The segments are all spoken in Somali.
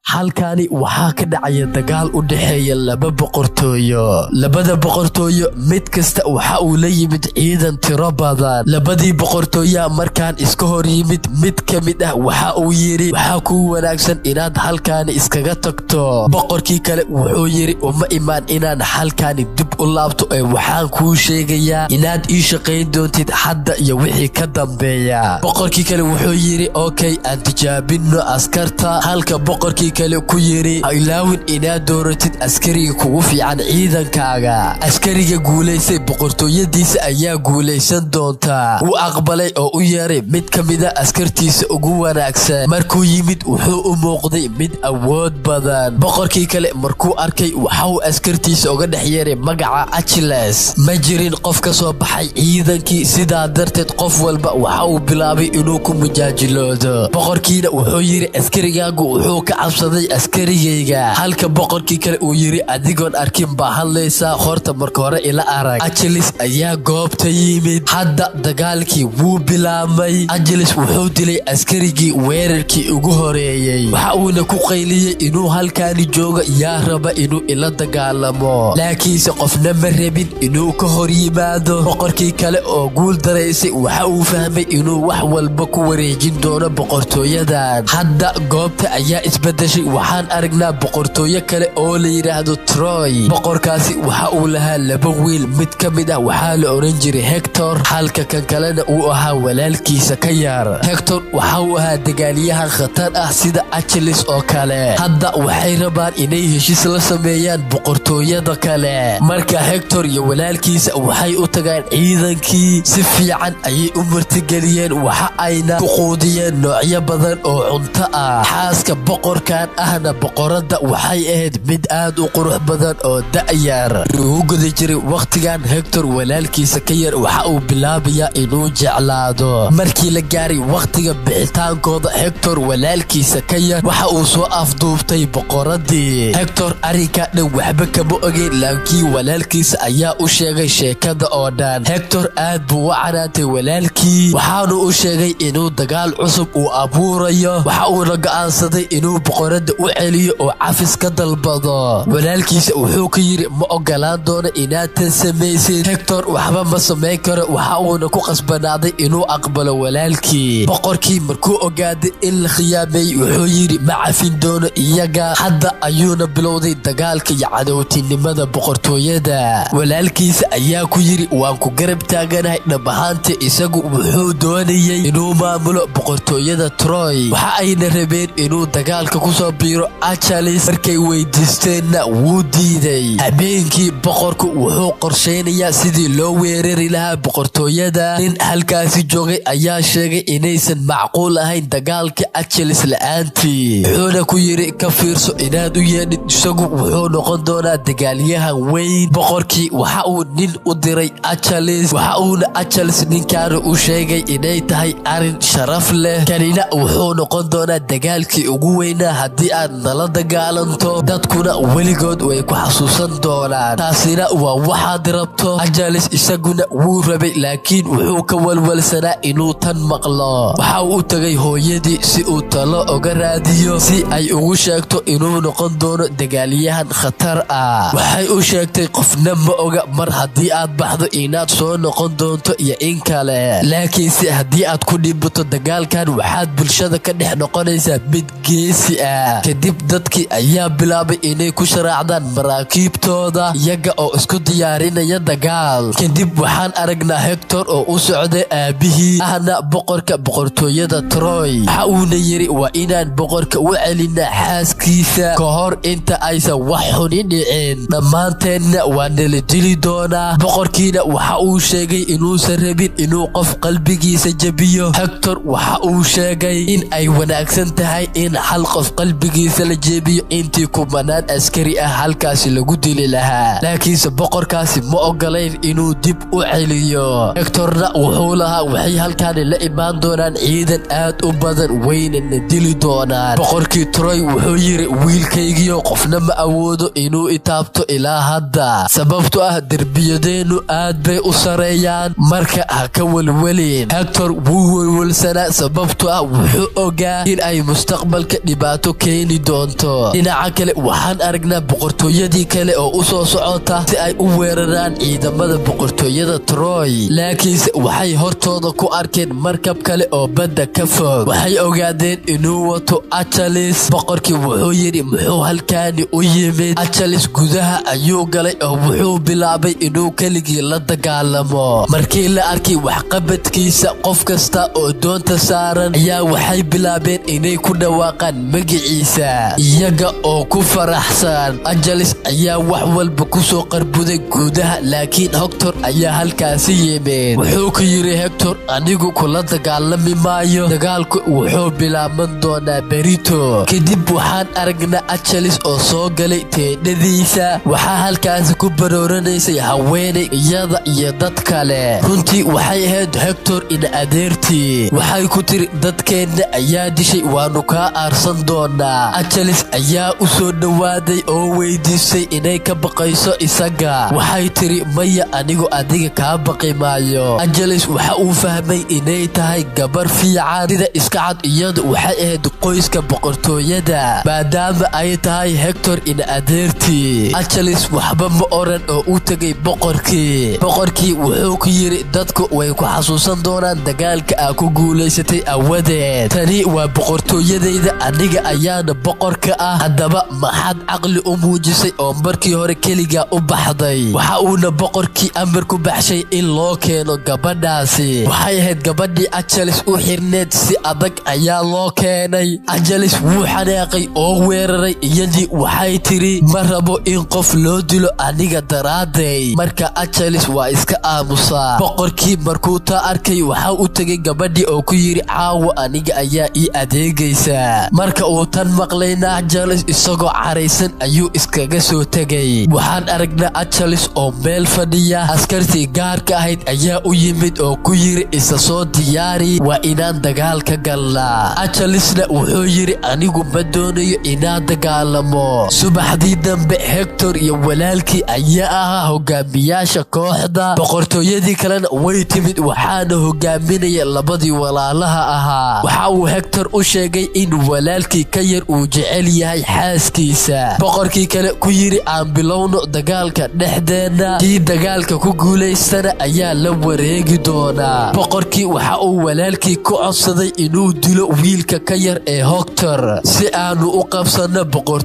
Halkani waxaa ka dhacaya dagaal u dhexeeya laba boqortooyo. Labada boqortooyo mid kasta waxa uu la yimid ciidan tiro badan. Labadii boqortooyaa markaan iska hor yimid, mid ka mid ah waxa uu yidhi: "Waxaa kuu wanaagsan inaad halkaani iskaga tagto." Boqorkii kale wuxuu yidhi: "Uma imaan inaan halkaani dib u laabto, ee waxaan kuu sheegayaa inaad ii shaqayn doontid hadda iyo wixii ka dambeeya." Boqorkii kale wuxuu yidhi: "Okay, aan tijaabinno askarta." Halka boqorkii kale ku yidhi: "Ha ilaawin inaad dooratid askariga kugu fiican ciidankaaga. Askariga guulaystay, boqortooyadiisa ayaa guulaysan doontaa." Wuu aqbalay oo u yeeray mid ka mida askartiisa ugu wanaagsan. Markuu yimid, wuxuu u muuqday mid awood badan. Boqorkii kale markuu arkay, waxauu askartiisa uga dhex yeeray magaca Achilles. Ma jirin qof ka soo baxay ciidankii, sidaa darteed qof walba waxa uu bilaabay inuu ku mujaajiloodo. Boqorkiina wuxuu yidhi: "Askarigaagu wuxuu ka cabsaday askarigayga." Halka boqorkii kale uu yidhi: "Adigoon arkin baa hadlaysaa, horta marka hore ila arag." Achilles ayaa goobta yimid. Hadda dagaalkii wuu bilaabmay. Achilles wuxuu dilay askarigii weerarkii ugu horeeyey, waxa uuna ku qayliyey inuu halkaani joogo: "Yaa raba inuu ila dagaalamo?" Laakiinse qofna ma rabin inuu ka hor yimaado. Boqorkii kale oo guul daraysay waxa uu fahmay inuu wax walba ku wareejin doono boqortooyadan. Hadda goobta ayaa isbedeshay. Waxaan aragnaa boqortooyo kale oo la yidhaahdo Troy. Boqorkaasi waxa uu lahaa laba wiil. Mid ka mid ah waxaa la oran jiray Hector, halka kan kalena uu ahaa walaalkiisa ka yar. Hector waxa uu ahaa dagaalyahan khatar ah sida Achilles oo kale. Hadda waxay rabaan inay heshiis la sameeyaan boqortooyada kale. Marka Hector iyo walaalkiisa waxay u tagaan ciidankii, si fiican ayay u martigeliyeen, waxa ayna ku quudiyeen noocyo badan oo cunto ah. Xaaska boqorkan, ahna boqoradda, waxay ahayd mid aad u qurux badan oo da'yar. Uu guda jiray wakhtigan, Hector walaalkiisa ka yar waxa uu bilaabayaa inuu jeclaado. Markii la gaaray wakhtiga bixitaankooda, Hector walaalkiisa ka yar waxa uu soo afduubtay boqoradii. Hector arrinkaa dhan waxba kama ogeyn, laakiin walaalkiisa ayaa u sheegay sheekada oo dhan. Hector aad buu u canaantay walaalkii, waxaanu u sheegay inuu dagaal cusub uu abuurayo. Waxa uuna go'aansaday inuu boqoradda u celiyo oo cafis ka dalbado. Walaalkiisa wuxuu ku yidhi: "Ma ogolaan doono inaad tan samaysid." Hector waxba ma samayn karo, waxa uuna ku qasbanaaday inuu aqbalo walaalkii. Boqorkii markuu ogaaday in la khiyaameeyey, wuxuu yidhi: "Ma cafin doono iyaga." Hadda ayuuna bilowday dagaalka iyo cadowtinimada boqortooyada. Walaalkiisa ayaa ku yidhi: "Waan ku garab taaganahay." Dhab ahaantii isagu wuxuu doonayey inuu maamulo boqortooyada Troy, waxa ayna rabeen inuu dagaalka kusoo biiro Achilles. Markay weydiisteenna, wuu diiday. Habeenkii boqorku wuxuu qorshaynayaa sidii loo weerari lahaa boqortooyada. Nin halkaasi joogay ayaa sheegay inaysan macquul ahayn dagaalka Achilles la'aantii, wuxuuna ku yidhi: "Ka fiirso inaad u yeedhid, isagu wuxuu noqon doonaa dagaalyahan weyn." Boqorkii waxa uu nin u diray Achilles, waxa uuna Achilles ninkaana u sheegay inay tahay arrin sharaf leh. Kanina wuxuu noqon doonaa dagaalkii ugu weynaa haddii aad nala dagaalanto, dadkuna weligood way ku xasuusan doonaan, taasina waa waxaad rabto. Achilles isaguna wuu rabay, laakiin wuxuu ka walwalsanaa inuu tan maqlo. Waxa uu u tagay hooyadii si uu talo uga raadiyo, si ay ugu sheegto inuu noqon doono dagaalyahan khatar ah. Waxay u sheegtay: "Qofna ma oga mar haddii aad baxdo inaad soo noqon doonto iyo in kale, laakiinse haddii aad ku dhibato dagaalkan, waxaad bulshada ka dhex noqonaysaa mid geesi ah." Kadib dadkii ayaa bilaabay inay ku sharaacdaan maraakiibtooda, iyaga oo isku diyaarinaya dagaal. Kadib waxaan aragnaa Hector oo u socday aabihii, ahna boqorka boqortooyada Troy. Waxa uuna yidhi: "Waa inaan boqorka u celinaa xaaskiisa ka hor inta aysan wax xuni dhicin, dhammaanteenna waa nala dili doonaa." Boqorkiina waxa uu sheegay inuusan rabin inuu qof qalbigiisa jebiyo. Hector waxa uu sheegay in ay wanaagsan tahay in hal qof qalbigiisa la jebiyo intii kumanaan askari ah halkaasi lagu dili lahaa, laakiinse boqorkaasi ma ogola. ogolayn inuu dib u celiyo. Hectorna wuxuu lahaa waxay halkaani la imaan doonaan ciidan aad u badan, waynana dili doonaan. Boqorkii Troy wuxuu yiri, "Wiilkaygiyo, qofna ma awoodo inuu itaabto ilaa hadda, sababto ah derbiyadeennu aad bay u sareeyaan, marka ha ka welwelin." Hector wuu welwelsanaa, sababto ah wuxuu ogaa in ay mustaqbalka dhibaato keeni doonto. Dhinaca kale, waxaan aragnaa boqortooyadii kale oo u soo socota si ay u weeraraan ciidamada boqortooyada Troy, laakiinse waxay hortooda ku arkeen markab kale oo badda ka fog. Waxay ogaadeen inuu wato Achilles. Boqorkii wuxuu yidhi, "Muxuu halkaani u yimid?" Achilles gudaha ayuu galay oo wuxuu bilaabay inuu keligii la dagaalamo. Markii la arkay waxqabadkiisa, qof kasta oo doonta saaran ayaa waxay bilaabeen inay ku dhawaaqaan magiciisa iyaga oo ku faraxsan. Achilles ayaa wax walba ku soo qarbuday gudaha, laakiin Hector ayaa halkaasi yimid. Wuxuu ku yidhi Hector, "Anigu kula dagaalami maayo, dagaalku wuxuu bilaaban doonaa berito." Kadib waxaan aragnaa Achilles oo soo galay teedhadiisa. Waxaa halkaasi ku barooranaysay haweenay, iyada iyo dad kale. Runtii waxay ahayd Hector in adeertii. Waxay ku tiri, "Dadkeenna ayaa dishay, waanu kaa aarsan doonaa." Achilles ayaa u soo dhowaaday oo weydiisay inay ka baqayso isaga. Waxay tiri, "Maya, anigu adiga kaa baqi maayo." Achilles waxa uu fahmay inay tahay gabar fiican. Sida iska cad, iyadu waxay ahayd qoyska boqortooyada, maadaama ay tahay Hector in adeertii. Achilles waxba ma oran oo u tegay boqorkii. Boqorkii wuxuu ku yidhi, "Dadku way ku xasuusan doonaan dagaalka aa ku guulaysatay awadeed. Tani waa boqortooyadayda, aniga ayaana boqorka ah. Haddaba maxaad caqli u muujisay oo markii hore keligaa u baxday?" Waxa uuna boqorkii amar ku baxshay in loo keeno gabadhaasi. Waxay ahayd gabadhii Achilles u xirneed. Si adag ayaa loo keenay. Achilles wuu xanaaqay oo weeraray iyadii. Waxay tiri, "Ma rabo in qof loo dilo aniga daraadday." Marka Achilles waa iska aamusaa. Boqorkii markuu taa arkay, waxa u tegay gabadhii oo ku yidhi, "Caawa aniga ayaa ii adeegaysaa." Marka uu tan maqlayna, Achilles isagoo caraysan ayuu iskaga soo tegay. Waxaan aragnaa Achilles oo meel fadhiya. Askartii gaarka ahayd ayaa u yimid oo ku yiri, "Isa soo diyaari, waa inaan dagaal ka galnaa." Achillesna wuxuu yidhi, "Anigu ma doonayo inaan dagaalamo." Subaxdii dambe, Hector iyo walaalkii ayaa ahaa hogaamiyaasha kooxda. Boqortooyadii kalena way timid, waxaana hogaaminaya labadii walaalaha ahaa. Waxa uu Hector u sheegay in walaalkii ka yar uu jecel yahay xaaskiisa. Boqorkii kale ku yidhi, "Aan bilowno dagaalka dhexdeenna, kii dagaalka ku guulaystana ayaa la wareegi doonaa." Boqorkii waxa uu walaalkii ku codsaday inuu dilo wiilka ka yar ee Hector si aanu u qabsanno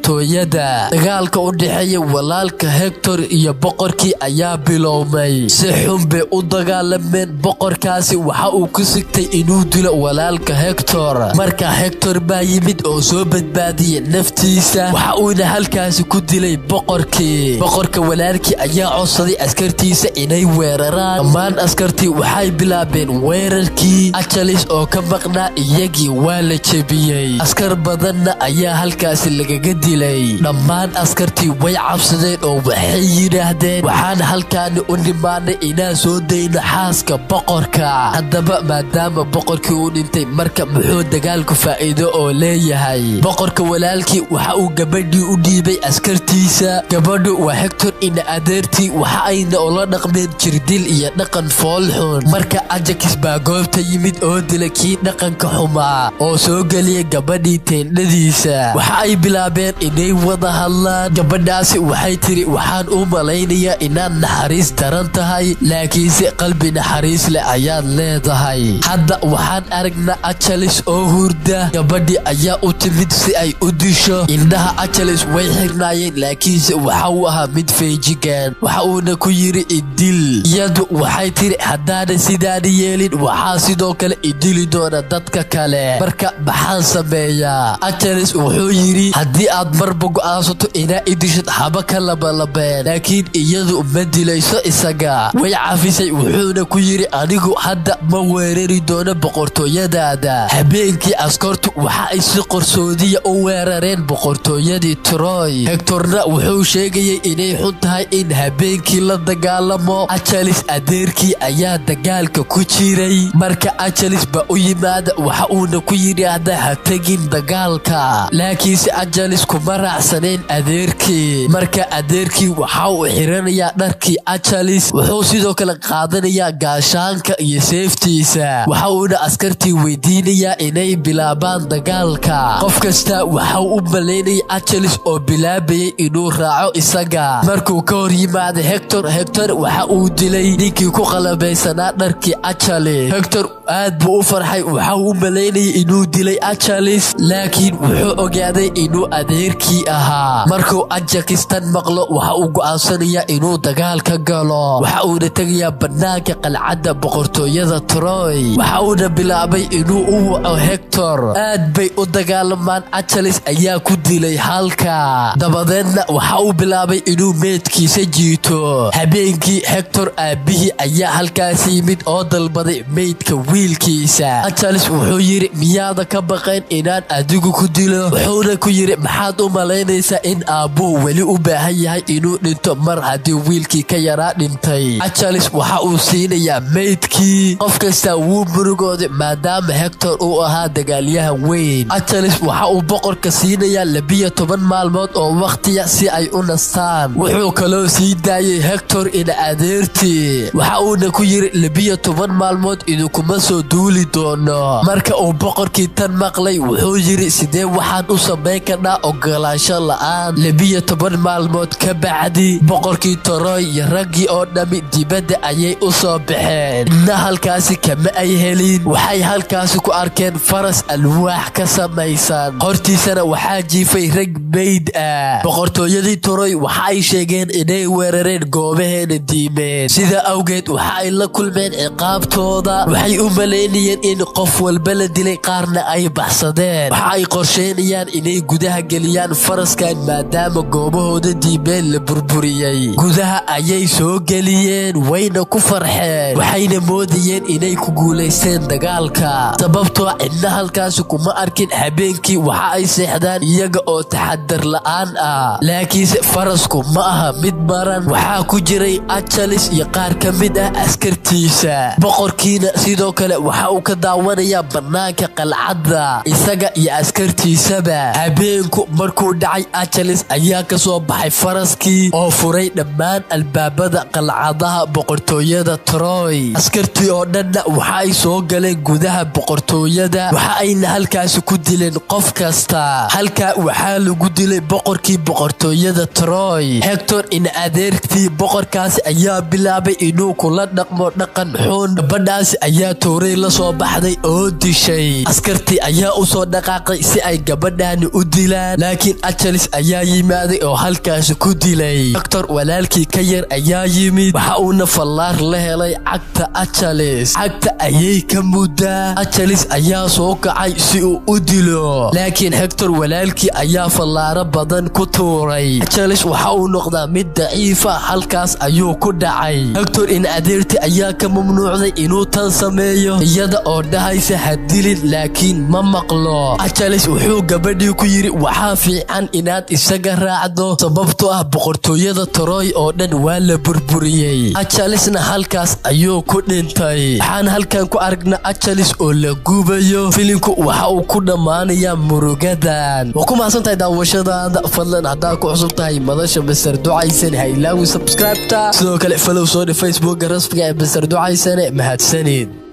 boqortooyada. Dagaalka u dhexeeya walaalka Hector iyo boqorkii ayaa bilowmay. Si xun bay u dagaalameen. Boqorkaasi waxa uu ku sigtay inuu dilo walaalka Hector. Marka Hector baa yimid oo soo badbaadiyey naftiisa, waxa uuna halkaasi ku dilay boqorkii. Boqorka walaalkii ayaa codsaday askartiisa inay weeraraan. Dhammaan askartii waxay bilaabeen weerarkii. Achilles oo ka maqnaa iyagii waa la jebiyey, askar badanna ayaa halkaasi lagaga dilay. Dhammaan askartii way cabsadeen oo waxay yidhaahdeen, "Waxaan halkaani u nimaanay inaan soo dayno xaaska boqorka. Haddaba maadaama boqorkii uu dhintay, marka muxuu dagaalku faa'iido oo leeyahay?" Boqorka walaalkii waxa uu gabadhii u dhiibay askartiisa. Gabadhu waa Hector ina adeertii, waxa ayna ula dhaqmeen jirdil iyo dhaqan foolxun. Marka Ajax baa goobta yimid oo dilay kii dhaqanka xumaa oo soo geliyay gabadhii teendhadiisa. Waxa ay bilaabeen inay wada hadlaan. Gabadhaasi waxay tiri, "Waxaan u malaynayaa inaad naxariis daran tahay, laakiinse qalbi naxariis leh ayaad leedahay." Hadda waxaan aragnaa Achilles oo hurda. Gabadhii ayaa u timid si ay u disho. Indhaha Achilles way xirnaayeen, laakiinse waxa uu ahaa mid feejigan. Waxa uuna ku yidhi, "Idil." Iyadu waxay tiri, "Haddaana sidaani yeelin, waxaa sidoo kale idili doona dadka kale, marka maxaan sameeyaa?" Achilles wuxuu yidhi, "Haddii aad marba go'aansato inaa idishad, haba ka labalabeen." Laakiin iyadu ma dilayso isaga, way cafisay. Wuxuuna ku yidhi, "Anigu hadda ma weerari doono boqortooyadaada." Habeenkii askartu waxa ay si qarsoodiya u weerareen boqortooyadii Troy. Hectorna wuxuu sheegayay inay xun tahay in habeenkii la dagaalamo. Ajalis adeerkii ayaa dagaalka ku jiray. Marka Ajalis ba u yimaada, waxa uuna ku yidhaahdaa, "Ha tegin dagaalka." Laakiinse Ajalis kuma raacsaneen adeerkii. Marka adeerkii waxa uu xiranayaa dharkii Ajalis, wuxuu sidoo kale qaadanayaa gaashaanka iyo seeftiisa, waxa uuna askartii weydiinayaa inay bilaabaan dagaalka. Qof kasta waxa uu u malaynayay Ajalis oo bilaabayay inuu raaco isaga. Markuu ka hor yimaada Hector, Hector waxa uu dilay ninkii ku qalabaysanaa dharkii Ajalis. Hector aad buu u farxay, waxa uu u malaynayay inuu dilay Ajalis, laakiin wuxuu ogaaday inuu adeerkii ahaa. Markuu Ajakis tan maqlo, waxa uu go'aansanayaa inuu dagaal ka galo. Waxa uuna tegayaa bannaanka qalcadda boqortooyada Troy, waxa uuna bilaabay inuu u waco Hector. Aad bay u dagaalamaan, Ajalis ayaa ku dilay halka, dabadeedna waxa uu bilaabay inuu meydkiisa jiito. Habeenkii Hector aabbihii ayaa halkaasi yimid oo dalbaday meydka wiilkiisa. Ajalis wuxuu yidhi, "Miyaada ka baqayn inaan adigu ku dilo?" Wuxuuna ku yidhi, "Maxaad u malaynaysaa in aabbuhu weli u baahan yahay inuu dhinto mar haddii wiilkii ka yaraa dhintay?" Ajalis waxa uu siinayaa meydkii. Qof kasta wuu murugooday maadaama Hector uu ahaa dagaalyahan weyn. Ajalis waxa uu boqorka siinayaa 12 maalmood oo wakhtiya si ay u nastaan. Wuxuu kaloo sii daayey Hector ina adeertii, waxa uuna ku yidhi, "12 maalmood idinkuma soo duuli doono." Marka uu boqorkii tan maqlay, wuxuu yidhi, "Sidee waxaan u samayn karnaa ogolaansho la'aan?" 12 maalmood ka bacdi, boqorkii Toroy iyo raggii oo dhammi dibadda ayay u soo baxeen. Midna halkaasi kama ay helin. Waxay halkaasi ku arkeen faras alwaax ka samaysan, hortiisana waxaa jiifay rag meyd ah. Boqortooyadii Toroy waxa ay sheegeen inay weerareen goobaheena diimeed, sida awgeed waxa ay la kulmeen ciqaabtooda. Waxay u malaynayeen in qof walba la dilay, qaarna ay baxsadeen. Waxa ay qorsheynayaan inay gudaha geliyaan faraskan maadaama goobahooda diimeed la burburiyey. Gudaha ayay soo geliyeen, wayna ku farxeen, waxayna moodayeen inay ku guulaysteen dagaalka, sababtoo cidna halkaasi kuma arkin. Habeenkii waxa ay seexdaan iyaga oo taxadar la'aan ah, laakiinse farasku ma aha mid maran. Waxaa ku jiray Ajalis iyo qaar ka mid ah askartiisa. Boqorkiina sidoo kale waxa uu ka daawanayaa bannaanka qalcadda, isaga iyo askartiisaba. Habeenku markuu dhacay, Ajalis ayaa ka soo baxay faraskii oo furay dhammaan albaabada qalcadaha boqortooyada Troy. Askartii oo dhanna waxa ay soo galeen gudaha boqortooyada, waxa ayna halkaasi ku dileen qof kasta. Halkaa waxaa lagu dilay boqorkii boqortooyada Troy. Hector in adeertii boqorkaasi ayaa bilaabay inuu kula dhaqmo dhaqan xun. Gabadhaasi ayaa tooray la soo baxday oo dishay. Askartii ayaa u soo dhaqaaqay si ay gabadhaani u dilaan, laakiin Ajalis ayaa yimaaday oo halkaasi ku dilay. Hector walaalkii ka yar ayaa yimid, waxa uuna fallaar la helay cagta Ajalis. Cagta ayay ka muddaa. Ajalis ayaa soo kacay si uu u dilo, laakiin Hector walaalkii ayaa fallaaro badan ku tuuray. Ajalis waxa uu noqdaa mid daciifa, halkaas ayuu ku dhacay. Hector in adeerti ayaa ka mamnuucday inuu tan sameeyo, iyada oo dhahaysa, "Ha dilin," laakiin ma maqlo. Ajalis wuxuu gabadhii ku yidhi, "Waxaa fiican inaad isaga raacdo, sababtoo ah boqortooyada Toroy oo dhan waa la burburiyey." Ajalisna halkaas ayuu ku dhintay. Waxaan halkan ku aragnaa Ajalis oo la gubayo. Filimku waxa uu ku dhammaanayaa murugadan. Waa ku mahadsan tahay daawashadaada. Fadlan, haddaa ku cusub tahay madasha Mister Ducaysan, ha ilaawin subscribe-ta. Sidoo kale follow soo dhe Facebooka rasmiga ee Mister Ducaysane. Mahadsanid.